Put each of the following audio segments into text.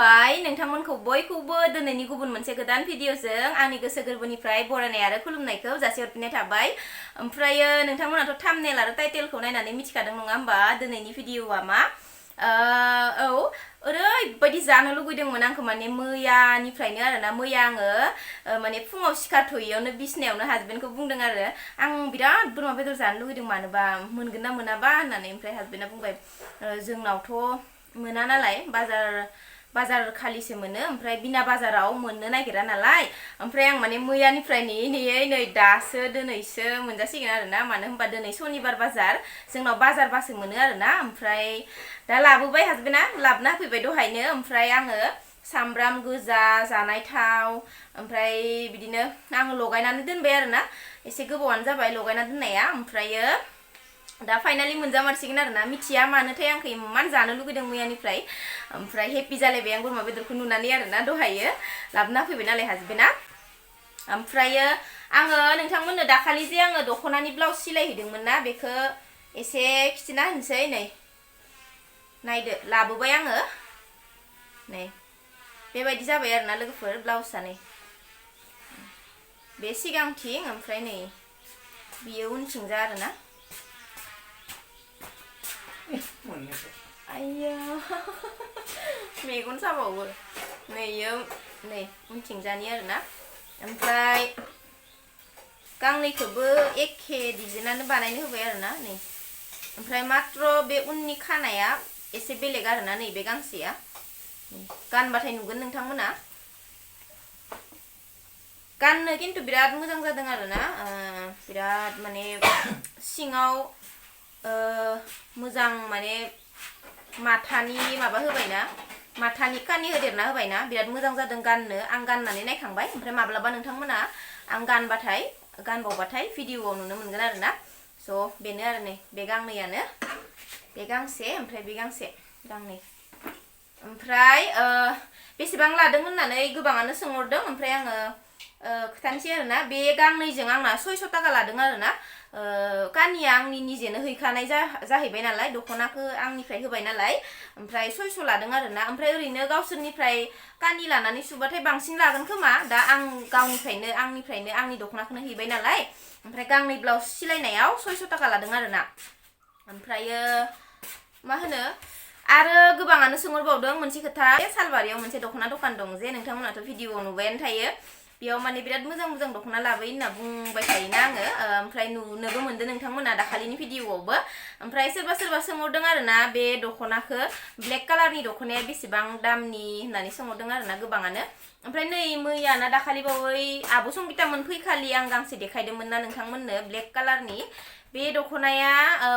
खुलुमबाय नोंथांमोनखौ बयखौबो दिनैनि गुबुन मोनसे गोदान भिडिअजों आंनि गोसो गोरबोनिफ्राय बरायनाय आरो खुलुमनायखौ जासिहरफिननाय थाबाय। ओमफ्रायो नोंथांमोनाथ' थाम्बनेल आरो टाइटेलखौ नायनानै मिथिखादों नङा होमबा दिनैनि भिडिअआ मा? ओरैबायदि जानो लुगैदोंमोन आंखौ माने मैयानिफ्रायनो आरोना मैया आङो माने फुङाव सिखारथ'यैयावनो बिसनायावनो हासबेन्डखौ बुंदों आरो आं बिराद बोरमा बेदर जानो लुगैदों मानोबा मोनगोन ना मोनाबा होननानै। ओमफ्राय हासबेन्डा बुंबाय जोंनावथ' मोना नालाय बाजार खालिसो मोनो ओमफ्राय बिना बाजाराव मोननो नागिरा नालाय। ओमफ्राय आं माने मैयानिफ्राय नेयै नै दासो दिनैसो मोनजासिगोन आरोना मानो होनबा दिनै सनिबार बाजार जोंनाव बाजारबासो मोनो आरोना। ओमफ्राय दा लाबोबाय हासबेन्डा लाबोना होफैबाय दहायनो। ओमफ्राय आङो सामब्राम गोजा जानाय थाव ओमफ्राय बिदिनो आङो लगायनानै दोनबाय आरोना एसे गोबावानो जाबाय लगायना दोननाया। ओमफ्रायो दा फाइनालि मोनजामारसिगोन आरोना मिथिया मानोथाय आंखौ इमान जानो लुगैदों मैयानिफ्राय। ओमफ्राय हेपि जालायबाय आं बोरमा बेदरखौ नुनानै आरोना दहायो लाबोना फैबाय नालाय हासबेन्डा। ओमफ्रायो आङो नोंथांमोननो दाखालि जे आङो दख'नानि ब्लाउस सिलायहैदोंमोन ना बेखौ एसे खिथिना होनोसै। नै नायदो लाबोबाय आङो नै बेबायदि जाबाय आरोना लोगोफोर ब्लाउसआ नै बे सिगांथिं ओमफ्राय नै बियो उनथिंजा आरोना। आइया मेगन साबावो नै इयो नै उनथिंजानि आरोना। ओमफ्राय गांनैखौबो एखे डिजाइनानो बानायनो होबाय आरोना नै। ओमफ्राय मात्र बे उननि खानाया एसे बेलेग आरोना नैबे गांसेया गानबाथाय नुगोन नोंथांमोना गाननो खिन्थु बिराद मोजां जादों आरोना बिराद माने सिङाव मोजां माने माथानि माबा होबायना माथानि कानि होदेरना होबायना बिराद मोजां जादों गाननो। आं गाननानै नायखांबाय ओमफ्राय माब्लाबा नोंथांमोना आं गानबावबाथाय भिडिअआव नुनो मोनगोन आरोना। स' बेनो आरो नै बे गांनैयानो बे गांसे ओमफ्राय बे गांसे गांनै। ओमफ्राय बेसेबां लादों होननानै गोबाङानो सोंहरदों ओमफ्राय आङो खोथानोसै आरोना बे गांनैजों आंना 600 थाखा लादों आरोना। कानिया आंनि निजेनो हैखानाय जाहैबाय नालाय दख'नाखौ आंनिफ्राय होबाय नालाय ओमफ्राय 600 लादों आरोना। ओमफ्राय ओरैनो गावसोरनिफ्राय कानि लानानै सुबाथाय बांसिन लागोन खोमा दा आं आंनिफ्रायनो आंनि दख'नाखौनो हैबाय नालाय ओमफ्राय गांनै ब्लाउस सिलायनायाव 600 थाखा लादों आरोना। ओमफ्रायो मा होनो आरो गोबाङानो सोंहरबावदों मोनसे खोथा सालबारियाव मोनसे दख'ना दखान दं जे नोंथांमोनाथ' भिडिअआव नुबायानो थायो बेयाव माने बिराद मोजां मोजां दख'ना लाबोयो होनना बुंबाय थायोना आङो। ओमफ्राय नुनोबो मोनदों नोंथांमोना दाखालिनि भिडिअआवबो। ओमफ्राय सोरबा सोंहरदों आरोना बे दख'नाखौ ब्लेक कालारनि दख'नाया बेसेबां दामनि होननानै सोंहरदों आरोना गोबाङानो। ओमफ्राय नै मैया ना दाखालि बावै आब' संगितामोन फैखालि आं गांसे देखायदोंमोन ना नोंथांमोननो ब्लेक कालारनि बे दख'नाया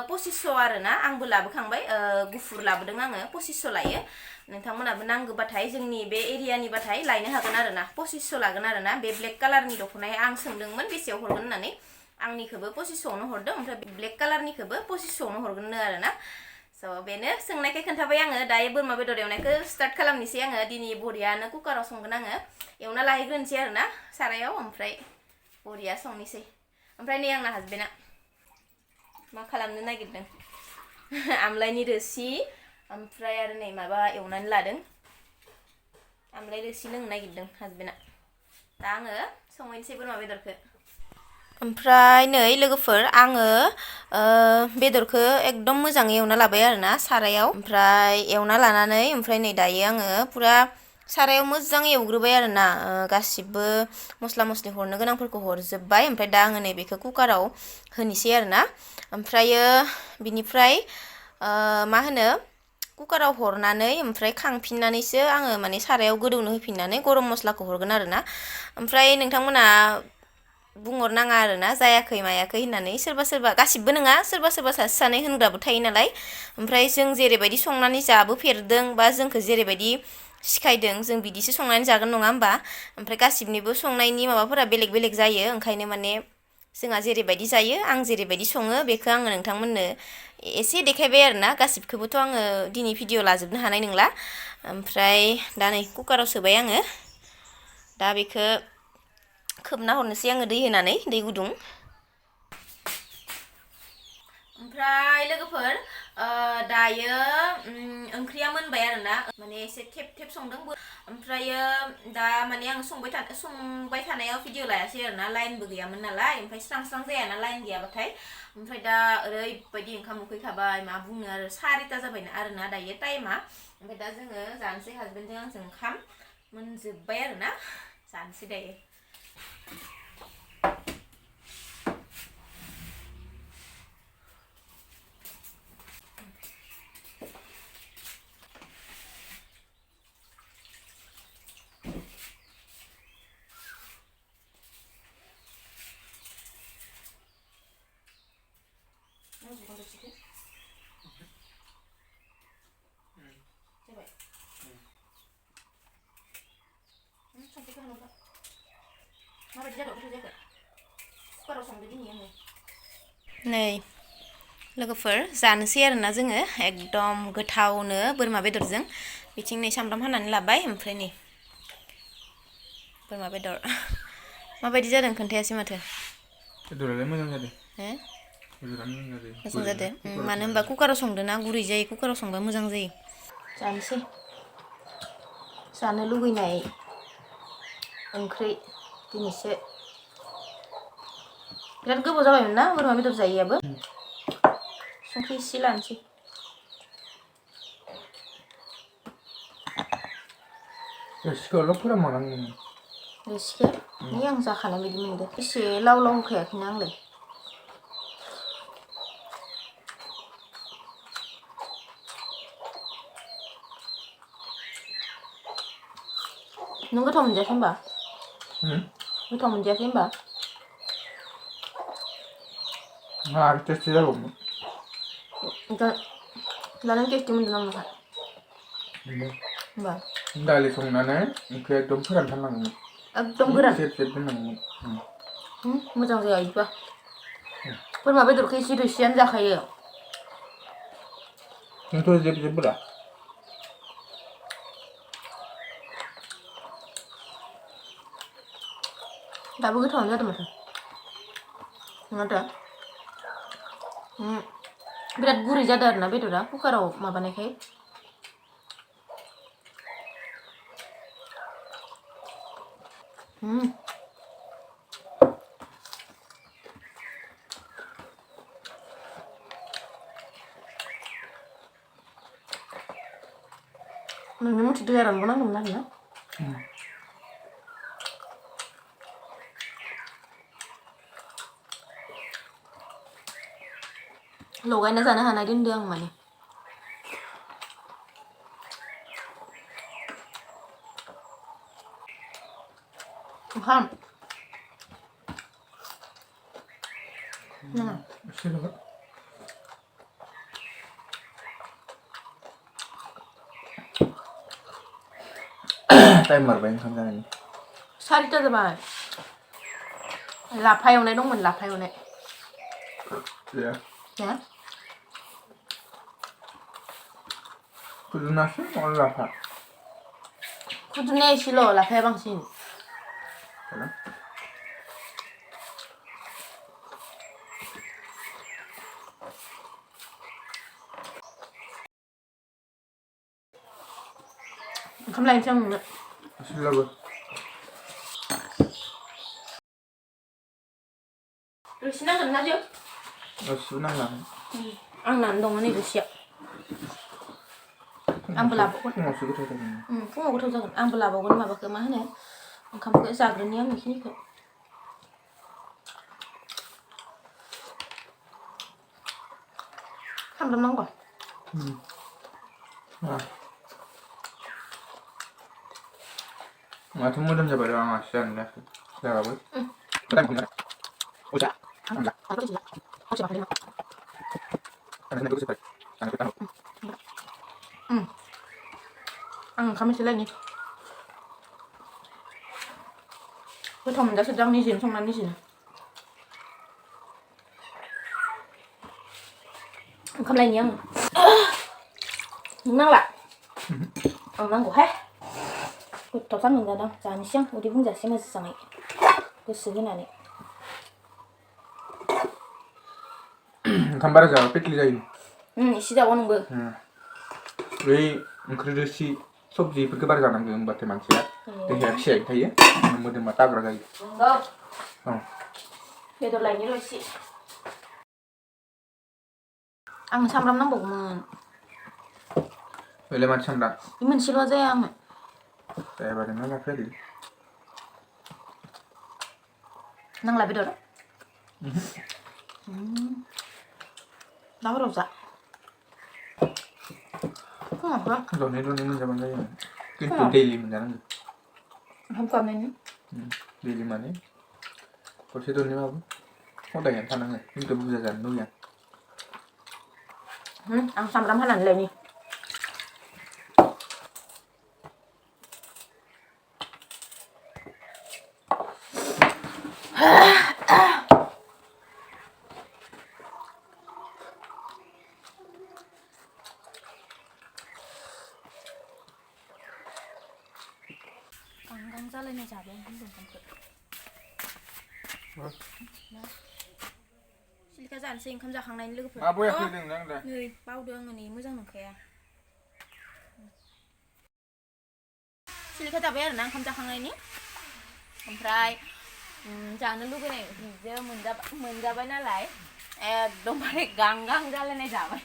2500 आरोना। आंबो लाबोखांबाय गुफुर लाबोदों आङो 2500 लायो। नोंथांमोनाबो नांगौबाथाय जोंनि बे एरियानिबाथाय लायनो हागोन आरोना 2500 लागोन आरोना बे ब्लेक कालारनि दख'नाया। आं सोंदोंमोन बेसेयाव हरगोन होननानै आंनिखौबो 2500आवनो हरदों ओमफ्राय ब्लेक कालारनिखौबो 2500आवनो हरगोननो आरोना। स' बेनो सोंनायखाय खोन्थाबाय आङो। दायो बोरमा बेदर एवनायखौ स्टार्ट खालामनोसै आङो। दिनै बरियानो कुकाराव संगोन आङो एवना लाहैग्रोनोसै आरोना सारायाव ओमफ्राय बरिया संनोसै। ओमफ्राय नै आंना हासबेन्डआ मा खालामनो नागिरदों आमलाइनि रोसि ओमफ्राय आरो नै माबा एवनानै लादों आमलाइ रोसि लोंनो नागिरदों हासबेन्डआ। दा आङो संहैनोसै बोरमा बेदरखौ। ओमफ्राय नै लोगोफोर आङो बेदरखौ एकदम मोजाङै एवना लाबाय आरोना सारायाव। ओमफ्राय एवना लानानै ओमफ्राय नै दायो आङो पुरा सारायाव मोजां एवग्रोबाय आरोना गासिबो मस्ला मस्लि हरनो गोनांफोरखौ हरजोब्बाय। ओमफ्राय दा आङो नैबेखौ कुकाराव होनोसै आरोना। ओमफ्रायो बिनिफ्राय मा होनो कुकाराव हरनानै ओमफ्राय खांफिननानैसो आङो माने सारायाव गोदौनो होफिननानै गरम मस्लाखौ हरगोन आरोना। ओमफ्राय नोंथांमोना बुंहरनाङा आरोना जायाखै मायाखै होननानै सोरबा गासिबो नङा सोरबा सासे सानै होनग्राबो थायो नालाय। ओमफ्राय जों जेरैबायदि संनानै जाबोफेरदों बा जोंखौ जेरैबायदि सिखायदों जों बिदिसो संनानै जागोन नङा होमबा। ओमफ्राय गासिबनिबो संनायनि माबाफोरा बेलेग बेलेग जायो ओंखायनो माने जोंहा जेरैबायदि जायो आं जेरैबायदि सङो बेखौ आङो नोंथांमोननो एसे देखायबाय आरोना। गासिबखौबोथ' आङो दिनै भिडिअ लाजोबनो हानाय नंला। ओमफ्राय दा नै कुकाराव सोबाय आङो। दा बेखौ खोबना हरनोसै आङो दै होनानै दै गुदुं। ओमफ्राय लोगोफोर दायो ओंख्रिया मोनबाय आरोना माने एसे थेब थेब संदों ओमफ्रायो दा माने आं संबाय थानायाव भिडिअ लायासै आरोना लाइनबो गैयामोन नालाय ओमफ्राय स्रां स्रां जायाना लाइन गैयाबाथाय ओमफ्राय दा ओरैबायदि ओंखाम उखैखाबाय मा बुंनो आरो 4ता जाबाय आरोना दायो टाइमा ओमफ्राय दा जोङो जानोसै हासबेन्डजों आंजों ओंखाम मोनजोब्बाय आरोना जानोसै दायो नै लोगोफोर जानोसै आरोना जोङो एकदम गोथावनो बोरमा बेदरजों बिथिं नै सामब्राम हानानै लाबाय ओमफ्राय नै बोरमा बेदर माबायदि जादों खोन्थायासै माथो बेदरालाय मोजां जादों मोजां जादों मानो होनबा कुकाराव संदोंना गुरै जायो कुकाराव संबा मोजां जायो जानोसै जानो लुगैनाय ओंख्रि दिनैसो बिराद गोबाव जाबायमोन ना बोरमा बेदर जायैयाबो संख्रि एसे लानोसै रोसिखौल' फोरानबावनांगौ रोसिखौ नै आं जाखानाय बायदि मोनदों एसे लाव लाव होखायाखैना आंलाय नों गोथाव मोनजायाखै होनबा गोथाव मोनजायाखै होनबा आरो टेस्टि जाबावगोन दा नों टेस्टि मोनदों नामा होनबा दालि संनानै ओंख्रिया एकदम फोरानथारनांगौमोन एकदम गोरान जेब जेब दोननांगौमोन मोजां जाया बिदिबा बोरमा बेदरखौ एसे रोसियानो जाखायो नोंथ' जेब जेबब्रा दाबो गोथावानो जादों माथो नङादा बिराद गुरै जादों आरोना बेदरा कुकाराव माबानायखाय नोंनि मथे दैया रानबावनांगौमोन आरोना लगायना जानो हानाय दोनदों आं माने ओंखाम नाङा टाइम मारबाय ओंखाम जानायनि 4ता जाबाय लाफा एवनाय दंमोन लाफा एवनाय गैया खुदुनासो नङाबा लाफा खुदुनाया एसेल' लाफाया बांसिन ओंखाम लायनोसै आं नोंनो एसेब्लाबो रोसि नांगोन ना जो गासिबो नांला आंनानो दङ नै रोसिया आंबो लाबावगोन फुङावसो गोथाव जागोन फुङाव गोथाव जागोन आंबो लाबावगोन माबाखौ मा होनो ओंखामखौ जाग्रोनि आं बेखिनिखौ सामब्राम नांगौ माथो मोदोम जाबाय र' आंहासो जानो जायाखै जाबाबो आं ओंखाम एसे लायनि गोथाव मोनजासोदों आं निजेनो संनानै निजेनो ओंखाम लायनि आङो नों नांला आं नांगौहाय गोथावथार मोनजादों जानोसै आं उदै बुंजासे मोजाङै गोसो होनानै ओंखाम बारा जाबा पेटलि जायो इसे जाबाव नोंबो बै ओंख्रि रोसि सबजिफोरखौ बारा जानांगौ होमबाथाय मानसिया देहाया फिसायैनो थायो मोदोमा ताग्रा जायो नंगौ औ बेदर लायनि र' इसे आंनो सामब्राम नांबावगौमोन बेलाय माथो सामब्राम बे मोनसेल' जाया आंनो जायाबा मा जाखो नांला बेदर दा हराव जा फुङावबो दनै मोनजाबानो जायो खिन्थु दैलि मोनजानांगौ ओंखाम गाबनायनि दैलि माने दसे दनैबाबो हदायानो थानाङो खिन्थु बुरजा जानो लुगैया आं सामब्राम हानानै लायनि गांगां जालायनाय जाबाय होनदों ओंखामखौ सिलिखा जानोसै ओंखाम जाखांनायनि लोगोफोर मा बया फैदों नों दा नै बावदों आङो नै मोजां नंखाया सिलिखा जाबाय आरोना ओंखाम जाखांनायनि ओमफ्राय जानो लुगैनाय बिजों मोनजाबाय नालाय एकदमबारे गांगां जालायनाय जाबाय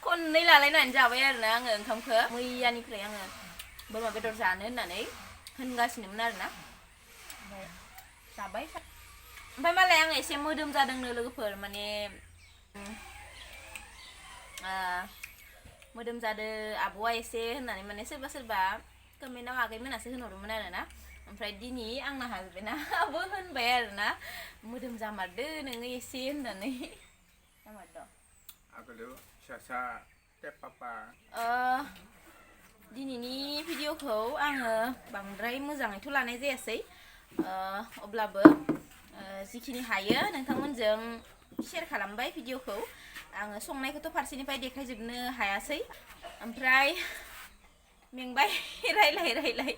खननै लालायनानै जाबाय आरोना आङो ओंखामखौ मैयानिफ्राय आङो बोरमा बेदर जानो होननानै होनगासिनोमोन आरोना ओमफ्राय जाबाय ओमफ्राय मालाय आङो एसे मोदोम जादोंनो लोगोफोर माने मोदोम जादो आब'आ एसे होननानै माने सोरबा कमेन्टआव आगैमोनासो होनहरदोंमोन आरोना ओमफ्राय दिनै आंना हासबेन्डआबो होनबाय आरोना मोदोम जामारदो नोङो एसे होननानै जामारदो आगोलाव फिसासा पापा दिनैनि भिडिअखौ आङो बांद्राय मोजाङैथ' लानाय जायासै अब्लाबो जिखिनि हायो नोंथांमोनजों शेयार खालामबाय भिडिअखौ आङो संनायखौथ' फारसेनिफ्राय देखायजोबनो हायासै ओमफ्राय मेंबाय रायलाय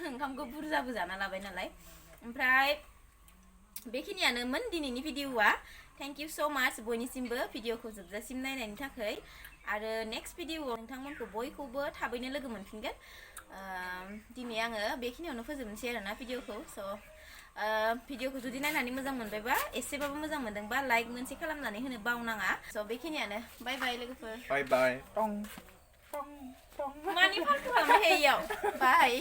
ओंखामखौ बुरजाबो जाना लाबाय नालाय ओमफ्राय बेखिनियानोमोन दिनैनि भिडिअआ थेंक इउ सो माच बयनिसिमबो भिडिअखौ जोबजासिम नायनायनि थाखाय आरो नेक्स्ट भिडिअआव नोंथांमोनखौ बयखौबो थाबैनो लोगो मोनफिनगोन दिनै आङो बेखिनियावनो फोजोबनोसै आरोना भिडिअखौ स' भिडिअखौ जुदि नायनानै मोजां मोनबायबा एसेबाबो मोजां मोनदोंबा लाइक मोनसे खालामनानै होनो बावनाङा स' बेखिनियानो बाय बाय लोगोफोर बाय मानि फाल्टु खालामबाय इयाव बाय